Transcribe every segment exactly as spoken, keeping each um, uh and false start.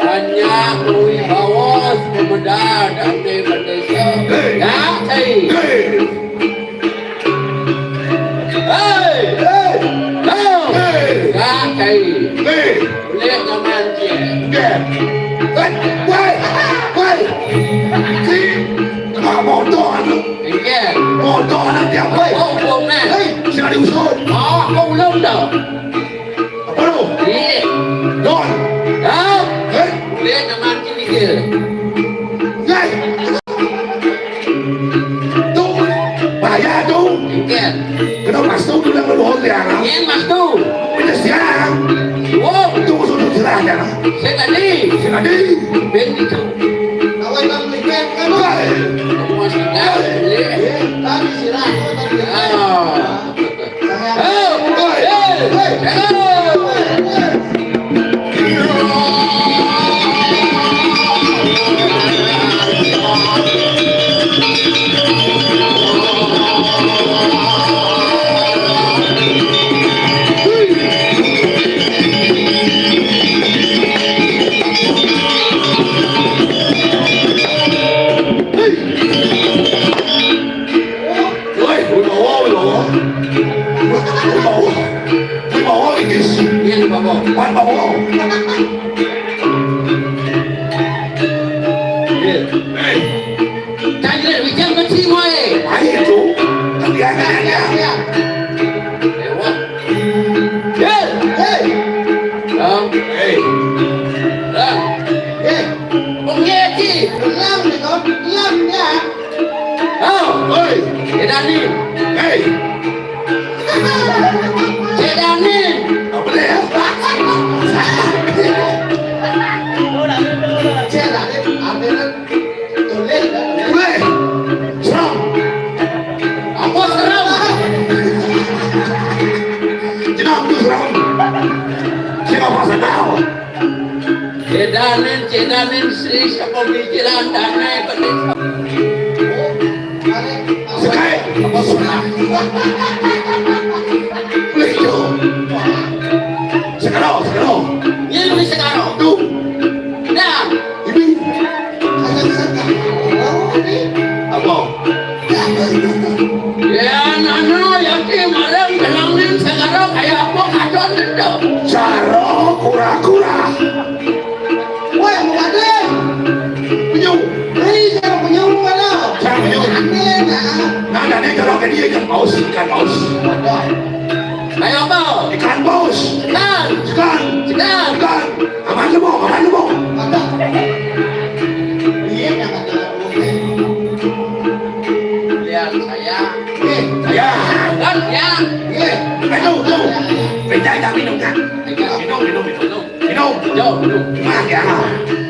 Banyak wibawa sumedal ane bendesa. Hei. Ya, cai. Hei. Hei. Hei. Hei. Ya, cai. Hei. Boleh nyaman cie. Okey. Hei. Wei. Wei. Si. Kena motor tu. Okey. Motor nanti apa? Oh, belum, eh. Hei, siapa diusut? Oh, kau belum dah. Apa tu? Ni. Don. Dah. Eh? Boleh nama cili dia. Nyai. Tu. Bahaya tu. Okey. Kena pas tu tu dah berbohong dia, ah. Ni mas tu. Ini siang. Oh. Tu sudah cerah dia, ah. Saya tadi. Saya tadi. Ben itu. Kawan tak beli ben, kan? Hai. Semua sudah. Hai. Boleh. Tadi cerah, tadi. Ah. Woi, wibawa, wibawa. Wibawa. Wibawa, Inggris. Iya, wibawa. Wan bawa. Iya. Hei. Tadi bicara kecil, moi. Ayo, tu. Tapi ada, ada. Iya. Lewat. Hei. Hei. Lam. Hei. Lam. Hei. Pengeci. Lam ni kau. Lam ya. Oh, oi. Cik Danin. Hei. Cik Danin. Apa dia? Cik Danin. Apa dia? Tulis dah. Weh. Seram. Apa seram? Kenapa tu seram? Siapa pasal kau? Cedanin, cedanin, si sapa pikiran danai bani. Sekai. Apa sudah? Boleh tu. Sekarang, sekarang. Ini boleh sekarang. Tu. Dah. Ini. Apa? Ya, nana, yatim, alang, gelangin, segala kayak apa, kadon, dendam. Cara kura-kura. Woi, mau ada. Penyu. Hei, jangan penyu, mana? Jangan penyu. Aneh, nah. Nah, nah, ni kalau ke dia ikan paus, ikan paus. Ada. Kayak apa? Ikan paus. Ikan. Ikan. Ikan. Ikan. Aman lu, Bang? Aman lu, Bang? Ada. Iya, jangan, jangan. Lihat saya. Eh, saya. Kan, ya. Eh, minum, minum. Minum, minum, minum. Minum, minum, minum, minum. Minum. Jom, minum. Nah, ya.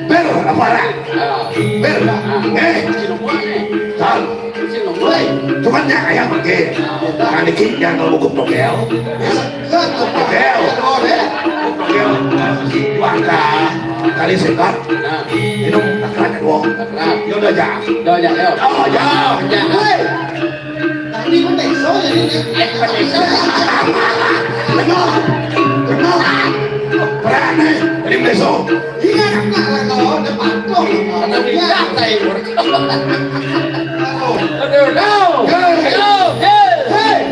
Ber, apa lah? Ah. Ber. Ah. Eh. Minum buah ni. Tal. Minum buah. Cuman ya, ayam pakai. Ah. Nah, dikit jangan kalau buku togel. Togel. Togel. Buat dah. Kali sekat. Nah. Minum takrat dua. Takrat. Ya udah, ya. Udah, ya, ya. Oh, ya. Ya. Hei. Tadi pun iso jadi. Eh, pun iso. Benar. Benar. Berani. Ini besok. Iya, enggak lah, kalau ada patung. Ada. Ya. Bisa, saya. Aduh, no. Hei. Aduh, hei. Hei.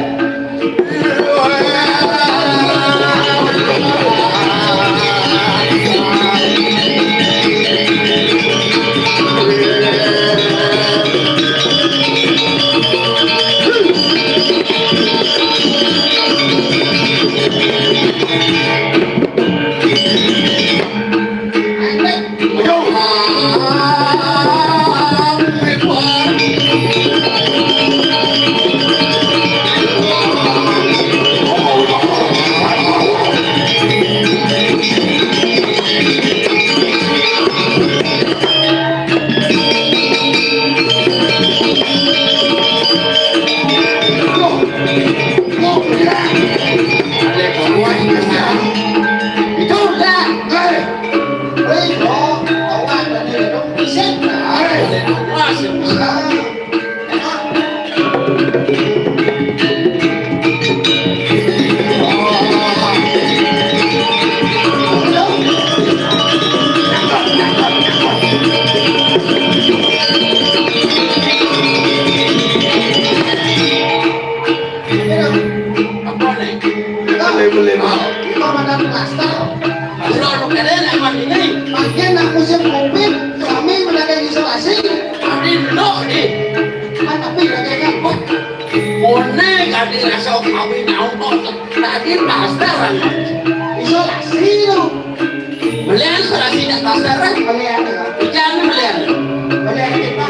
Apa nih? Boleh, boleh, Pak. Kita makan klaster. Udah, udah keren, aman ini. Makin nak musim covid, kami mendapat isolasi. Tadi dulu nih. Kan tapi lagi kan. Mone kadi rasa kawin aku kok tadi klaster. Isolasi lu. Melian isolasi nak klaster. Melian. Jangan melian. Melian kita.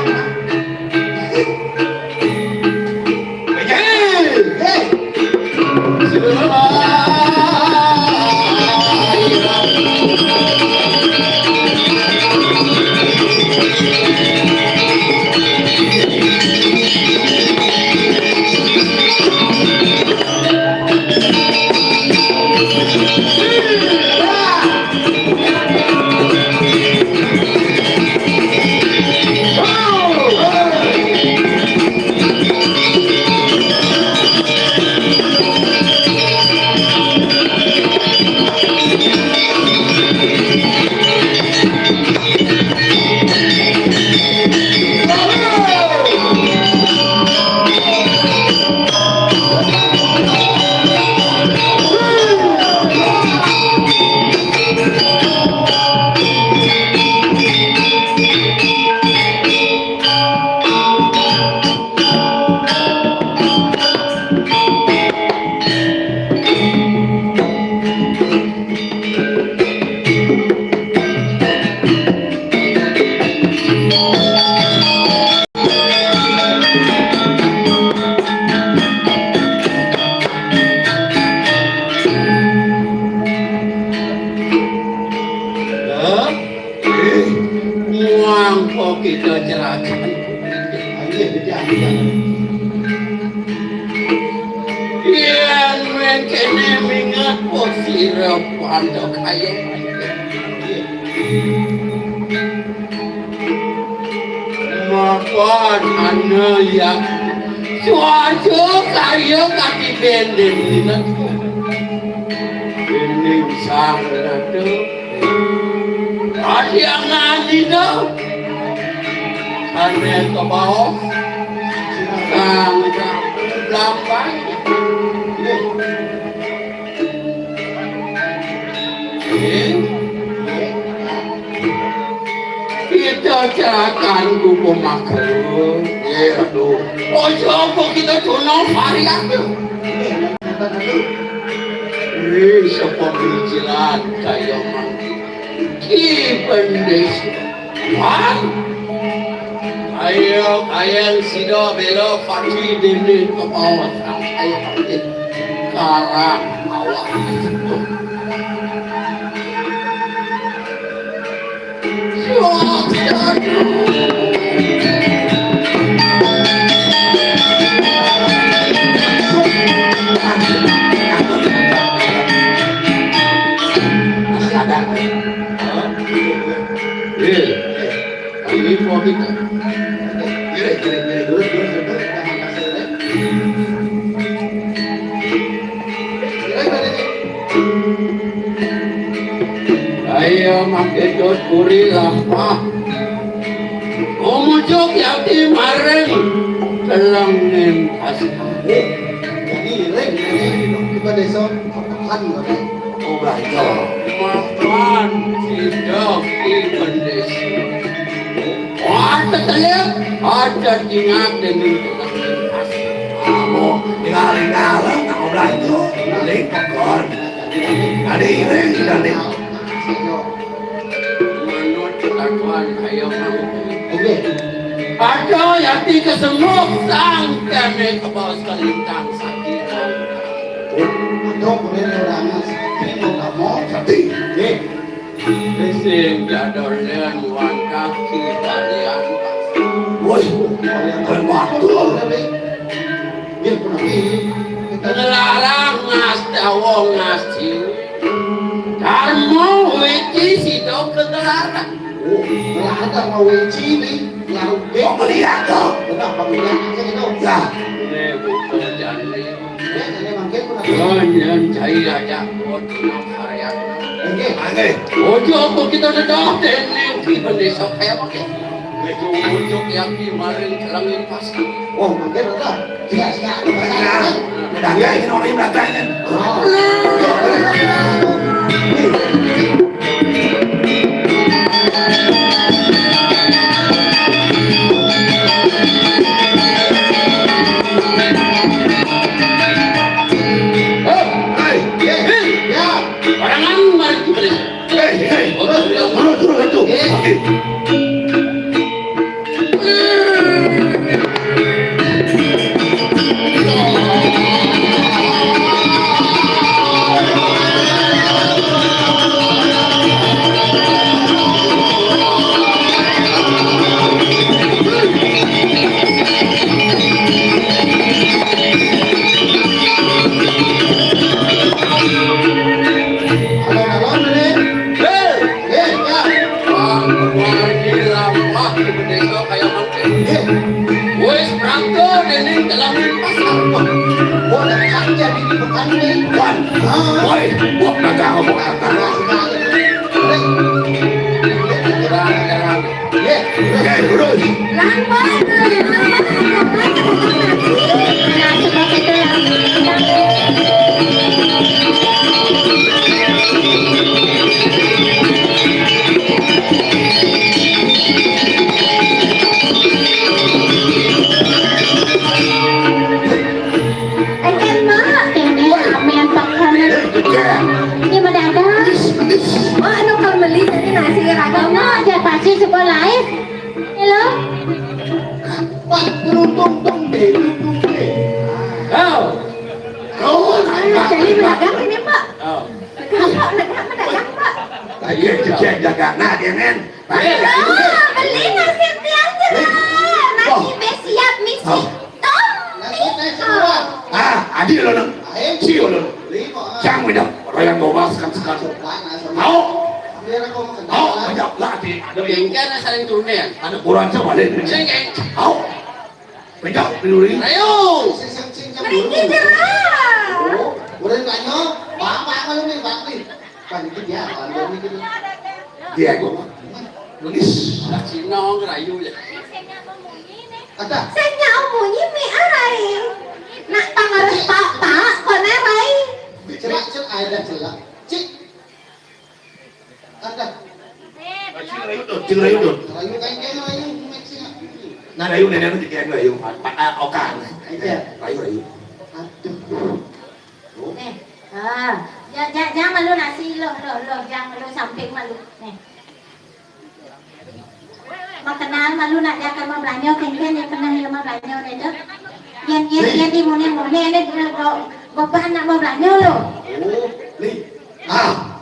Muang kok kita cerakan. Yen mengkene mingat posira pandok ayo. Mapan ana ya. Suaca karya kati benden minat. Dening Sang Ratu. Adiangan dina. Sanes kebaos. Sang Ratu Blamban. Kita cerakan ku pemakhluk. Eh, aduh. Ojo apa kita tuna varian tu. Eh, sepepikiran kaya mangki. Ki bendis. Wan. Ayo, kayang sida bela pati dene ke bawah sampai pati. Karang bawah. Gini, gini, gini, terus, terus, terus, kita angkat, ya. Gini, gini, gini. Ayo, makin terus, kuri lah, Pak. Umujuk yati maring kelengin asma. Jadi, ring, ini, kita desa, makan, ya, Pak. Oh, belanja. Makan, tidak, tidak, desa. Wah, tetelep, ada tinggal dengan kamu. Tinggal, tinggal, tak mau belanja. Beli popcorn. Ada iring, ada. Manut kelakuan ayo kamu. Oke. Ada yati kesenguk sang kami ke bawah sekalintang sakit. Ada boleh orang sakit, mau kamu. Sakit. Oke. Sing jadol dengan wan kaki kalian. Woi, kalian batul. Ngelarang ngas tawong ngas ciwi. Karmo weci sido ke ngelarang. Oh, ngelarang mau weci nih. Ngarung deh. Oh, melihat tuh. Benar, pemilihan aja gitu. Ya. Ini bukan jadi. Banyak cai aja, buat karya. Oke. Ojo aku kita dedah, dan nanti bendesa kayak pakai. Ojo yang kemarin kelangin pasang. Oh, mungkin ada. Iya, iya. Nah, udah ya, ini orang yang datangin. Oh. Hei, hei, ya. Orang anu mari kita. Hei, hei. Turun, turun, turun. Oke. Wis prapto dening kelangin pasar. Wah, nek kerja di bukan nih. Wan. Ah. Woi, wah, dagang apa kata? Nah, nah, nah. Oke, terus. Lan, Pak. Nah, seperti itu ya. Engken, Mak. Ini ramen pakanan. Ini mendadak. Mak, anu kau beli tadi nasi ragam. Mak, aja pasti sekolah lain. Halo? Pak, beruntung dong, deh, beruntung deh. Oh. Oh, ayo, jadi mendadak ini, Pak. Oh. Kenapa mendadak, mendadak, Pak? Ayo, cek jaga. Nah, dia, men. Ayo, beli nasi tiang jerah. Nasi be siap misi. Tom. Ah, adi lo nang. Si lo nang. Cang minum. Royang bobas kan sekarang. Tahu? Tahu, banyak lah di. Ada yang kan saling turunan. Ada kurang coba deh. Ceng, ceng. Tahu? Banyak di duri. Ayo. Mereka jerah. Oh, udah tanya. Bapak kalau nih, Pak nih. Pan iki dia, pan iki. Dia gua. Nulis. Lah Cina ngerayu ya. Ada. Sing nyau munyi mi arai. Nak pangaruh papa kone rai. Celak, celak, ada celak. Cik. Ada. Cing rayu tuh, cing rayu tuh. Rayu kan dia rayu, mek sing. Nah, rayu nenek tuh dikira rayu, Pak, Pak, ah, Okan. Iya. Rayu, rayu. Aduh. Nih, ah, ja-, ja-, jangan malu nasi lo, lo, lo, jangan malu samping malu. Nih. Makenal malu nak dia akan mau belanja, kengken dia pernah dia mau belanja nih tuh. Yang, yang, yang di mune-mune ini, eh, go-, gopahan nak mau belanja lo. Oh, nih. Ah.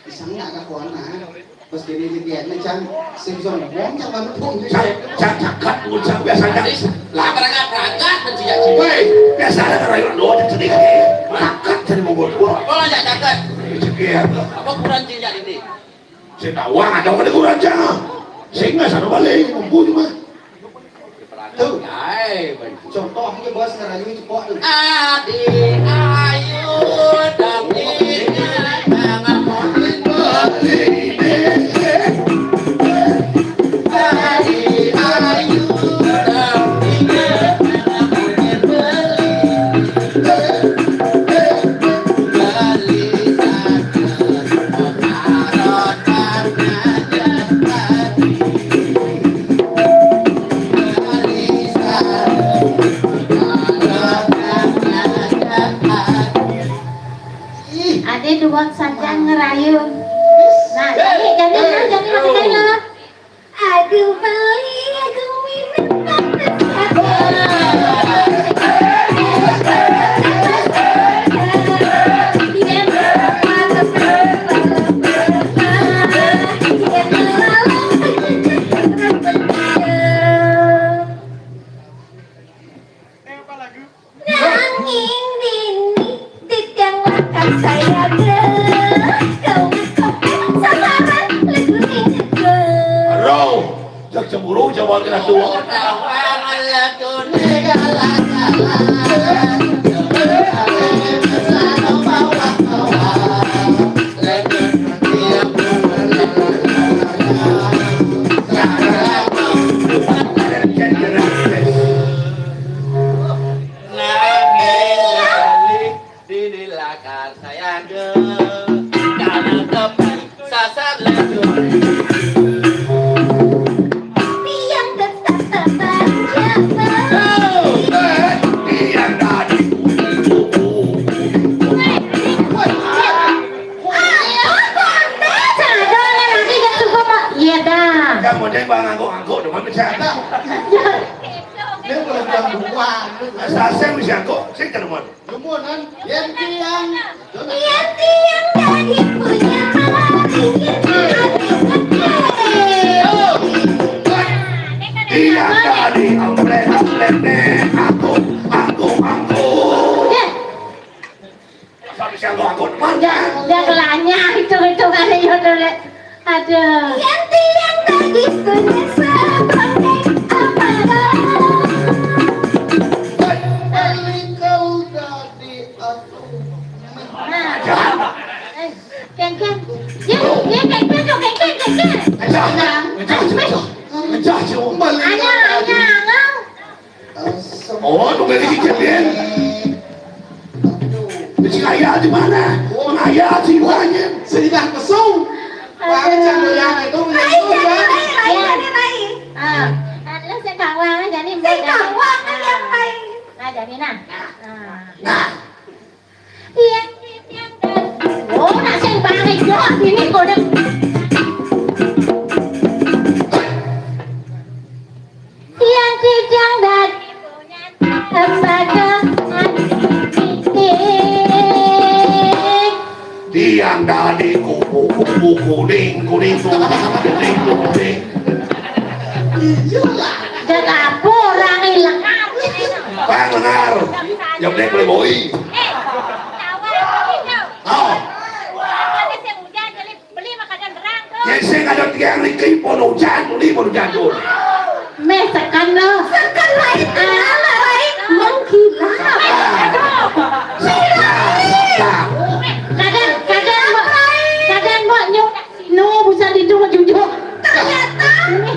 Iseng nak kakuan ah. Pas gini di dia, nih, Cang, sing sombong, Cang, mana pun. Cang, Cang, cakap, mun Cang biasa aja. Lah, berangkat-berangkat, menciak sih. Woi, biasa ada rayu lo, jadi sedikit. Cakap, jadi mau buat gua. Kalau nggak cakap. Rezeki ya. Apa kurang cincak ini? Saya tahu, ada apa kurang, Cang? Sing lah, sana balik, ngumpul cuma. Tuh. Contoh, ini bos ngerayu cepok tuh. Adi ayu, tapi jangan mau beli. Adi ayu, tapi jangan mau beli. Ade dua saja ngerayu. Nah, jadi, jadi, nah, jadi, nah, jadi, nah. Aku beli, aku minum, aku Nanging dini titiang lakar sayaga. Kau ngekopet sasaran lagu ning ego. Aduh, jak cemburu, coba kena tua. Nanging balik dini lakar sayaga, karena tepat sasar lego. Pian tetap bahagia. Oh, eh, pian tadi. Ayo, kontes. Jangan nanti gak cukup, Mak. Iya dah. Kamu deh, Bang, angguk-angguk, dengan bercanda. Dia boleh bilang bukuan. Asal saya bisa kok, saya kan mau. Lumunan, yen tiang, yen tiang dadi punya hati, yen tiang dadi. Tiang dadi amplek, amplek, nek, aku, aku, aku. Sampai siang aku, aku, aku. Ya, ya, kelanya, itu, itu, kali, ya, udah, Lek. Aduh. Yen tiang dadi dunia seperti apa? Hei, eling kau dadi aku. Nah. Eh, Ken, Ken. Ya, ya, Ken, Ken, Ken, Ken, Ken. Ngejah, ngejah, ngejah, ngejah, ngejah, ngejah. Anya, anya, anya. Oh, nunggu di sini, Ken. Di sini ayah di mana? Mana ayah di mana? Sini dah mesum. Pakai cang goyang itu, mesum, kan? Lain, lain, lain, lain. Ah, adalah sing kawang, jadi sing kawang, yang lain. Nah, jadi nah. Nah. Nah. Iya, iya, iya. Oh, nak sing balik, yo, ini kode. Tiang cidang dadi lembaga anti-kritik. Tiang dadi kupu-kupu kuning, kuning, kuning, kuning, kuning. Iya lah. Dan apa orang ini? Bang, benar. Ya, boleh, boleh, boy. Eh, tawa, tawa. Oh. Tawa, tawa, tawa. Beli makanan berang tuh. Yen sing ada tiang niki pun ujan, beli pun ujan tuh. Meh, tekan lo. Tekan lain, kenapa lain? Mengkilap. Nah. Nah. Kadang, kadang, Mbok, kadang, Mbok, nyuk, nu, bisa didung, jujuk. Ternyata. Ini,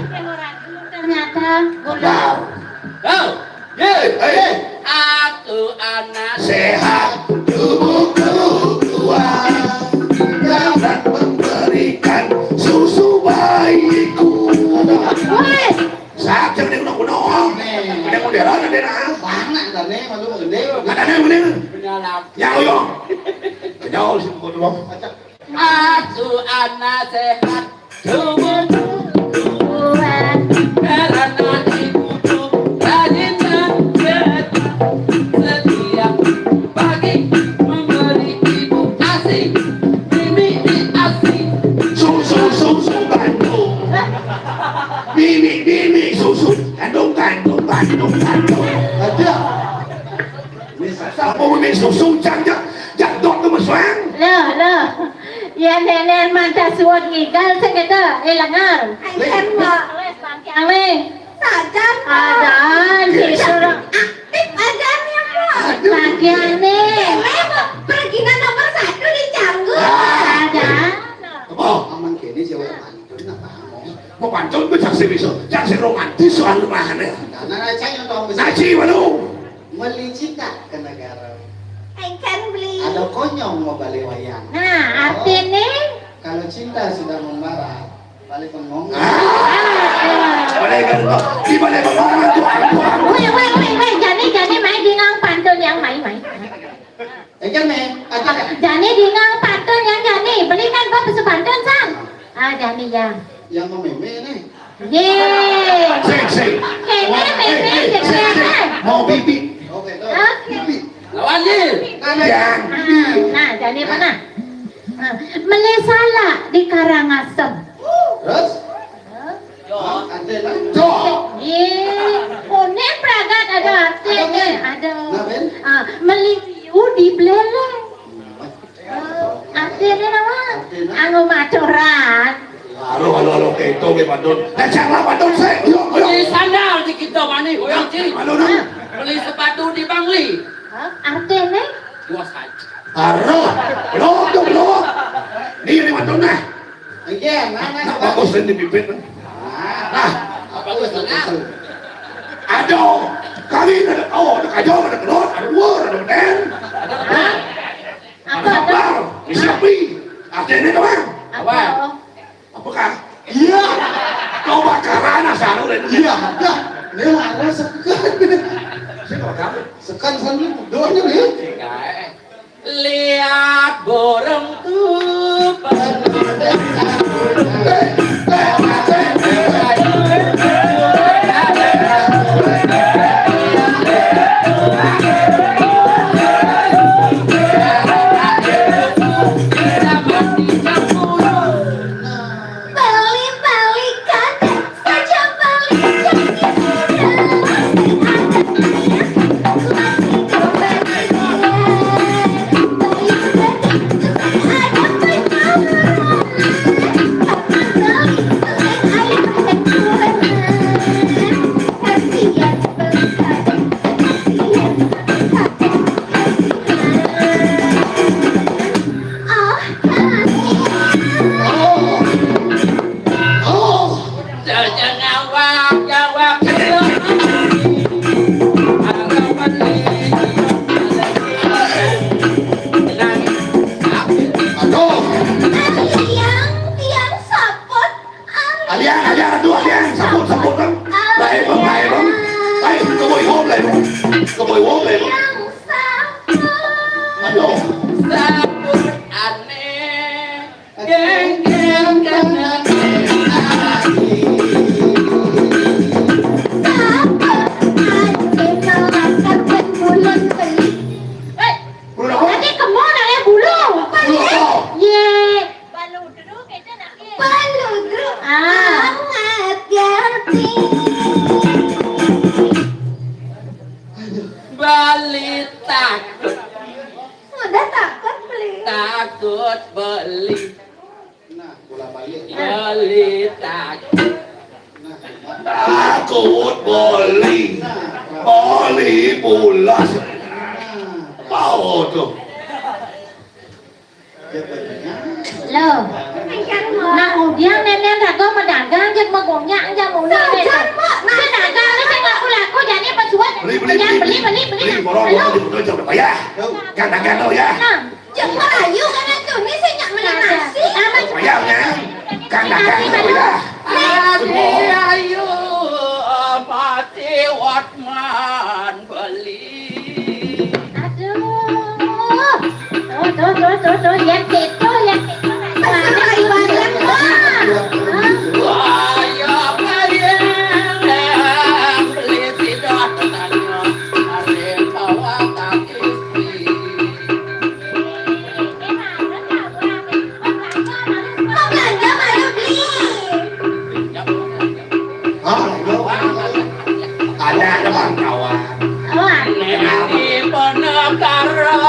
ternyata. Nah. Tuh. Ye, eh, aku anak sehat, tubuhku kuat, dapat memberikan susu bayiku. Woi. Sak, jangan yang gunung-gunung. Nih. Ada modern, ada nah. Mana ada nih, malu gede. Ada nih, mana? Punya laki. Ya, ayo. Jauh sih, mau dulu. Aku anak sehat, tubuhku kuat. Karena ibuku rajin dan setia. Setiap pagi memberi ibu ASI, mimi di ASI. Susu, susu, kandung. Mimi, mimi, susu, kandung, kandung, kandung, kandung. Ada. Apa mimi susu, jang, jang, jang, dok tu meswang. Lah, lah. Yén nénén mantah suud ngigal sing kéto, éh, lengar. Éngkén, Mbok. Wis, mangkiang né. Sajan, Mbok. Adan, disuruh. Aktif adan ya, Mbok. Mangkiang né. Éh, Mbok, perginan nomor satu di Canggu. Ah. Adan. Apa? Aman kéné jawab pantun apa? Mau pantun bisa sih bisa. Jangan sih romantis soal rumahnya. Nah, nah, nah, saya yang tahu bisa. Nah, sih, waduh. Meli cinta ka nagara. Éngkén beli. Ada konyong mau balik wayang. Nah, artiné? Kalau cinta sudah membara, balik bengong. Ah. Aduh. Balik bengong. Di balik bengong, aduh, aduh, aduh. Wéh, wéh, wéh, wéh, jani, jani, mai dingang pantun yang mai, mai. Éngkén né, ada. Jani dingang pantun yang jani. Beli kan, Bang, bisa pantun, Sang? Ah, jani, ya. Yang mau mémé né. Yé. Sing, sing. Kéné, mau, mémé, eh, eh, sing, sing, sing. Mau bibi. Oké, tuh. Oké. Bibi. Lawan, Ji. Nah, nah. Yang bibi. Nah, jani mana? Nah, meli salak di Karangasem. Terus? Hah? Ada lah. Cok. Yé. Koné pragat ada artiné. Ada. Nah, Ben. Ah, meli piu di Bléléng. Artiné naon? Artiné? Anu maturan. Aduh, aduh, aduh, kéto gé pantun. Éh, jangan pantun, sih. Ayo, ayo. Beli sandal di kita mani, hoyong, Ci. Aduh, nah. Beli sepatu di Bangli. Hah? Artiné? Dua saja. Aduh, belum, tuh, belum. Nih, ini pantun, nah. Iya, nah, nah, nah, bagus, ini bibit. Nah, apa lu setengah? Aduh, kami ada, oh, ada kajol, ada kelot, ada luar, ada beden. Hah? Apa, apa? Ada sambal, ada siapi. Artinya, Bang? Apa? Apakah? Iya. Kau bakaran asal udah. Iya, dah. Ini lara sekan. Saya nggak tahu. Sekan sana, doanya nih. Lihat burung tuh penuh. Beli-beli kadé saja beli jadi muda. Ada niat, lagi kembali. Beli-beli kadé ada perkara. Beli-beli ayam dan kurma. Kasihan beli kadé, kasihan. Oh, kasihan. Oh. Oh. Jawab, jawab, jawab. Aduh. Aliang, tiang saput. Aliang, aliang, aduh, aliang, saput, saput, Bang. Baik, Bang, baik, Bang. Baik, keboi wong, baik, Bang. Keboi wong, baik, Bang. Tiang saput. Aduh. Saput anéh. Geng-geng kangen ati. Saput anéh melekat dan bulan beli. Éh, bulan apa? Tadi kemo nanya bulu. Bulu apa? Yé. Baludru kita nak. Baludru. Ah. Amat gati. Bali takut. Udah takut beli. Takut beli. Nah, bola balik. Beli takut. Nah, takut beli. Nah, beli pulas. Nah, mau tuh. Loh. Nah, udiang nénén raga madagang, jeg magonyak, jeg muni. Sajan, Mbok. Nah, madagang, sing laku-laku, jani apa suat? Beli, beli, beli, beli, beli, beli. Beli, borong, borong, jemput, jemput, ya. Tuh. Ganteng, ganteng, ya. Nah. Jeg melayu kan itu, ini sing nyak meli nasi. Payah, ya. Ganteng, ganteng, ya. Adi ayu mati watman beli. Aduh. Tuh, tuh, tuh, tuh, tuh, yang gitu, yang gitu. Pasal ibadah, Bang. Hah? Wah, ya, bayang, beli tidak tanya, hari bawa tak istri. Mau belanja mana beli? Hah? Ada, ada bangkawan. Oh, ada. Di Penegara,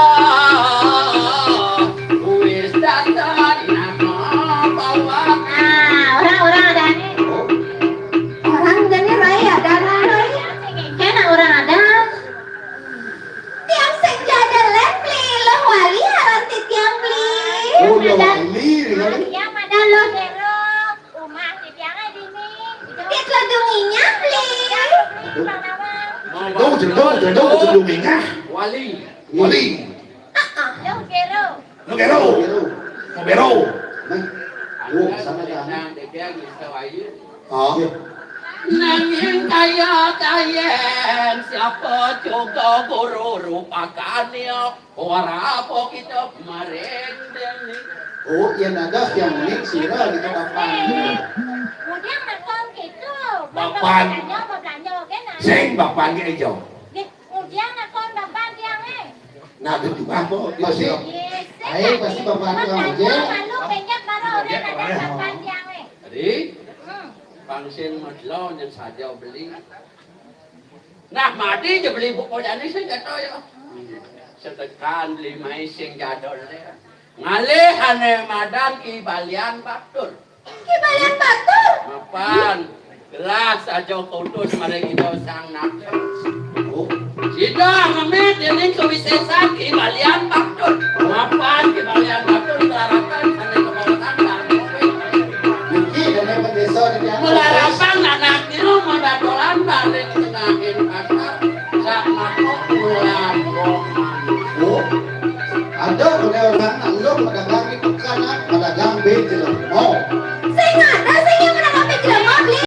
wis datang. Jendong, jendong, jendong mingah. Wali. Wali. Yo, gero. Lo gero. Mau bero. Nah, oh, sana kan. Oh. Nanging kaya kayen siapa juga guru rupakane ora apa kita maring dene. Oh, yen ada yang ning sira gitu kapan. Kemudian makan gitu. Bapan. Belanja, belanja, oke, nah. Sing bapan ki ijo. Nggih, kemudian makan bapan tiange. Nah, itu juga apa? Pasti. Yes, ayo, pasti bapan tiang aja. Malu penyet baru orang ada bapan tiange. Jadi, hmm. Pangsin medlo yang saja beli. Nah, mati aja beli buku jani sing kata ya. Setekan beli mai sing jadol le. Ngalih ane madan Ki Balian Batur. Ki Balian Batur? Mapan. Gelas aja kutus mari kita sang nakal. Oh. Sida ngemit dening kewisesan Ki Balian Batur. Mapan Ki Balian Batur kelarapan ane kebawatan dan Niki dene pendesa niki. Melarapan anak niru membatolan balik tengahing pasar. Sak mangkok pulang.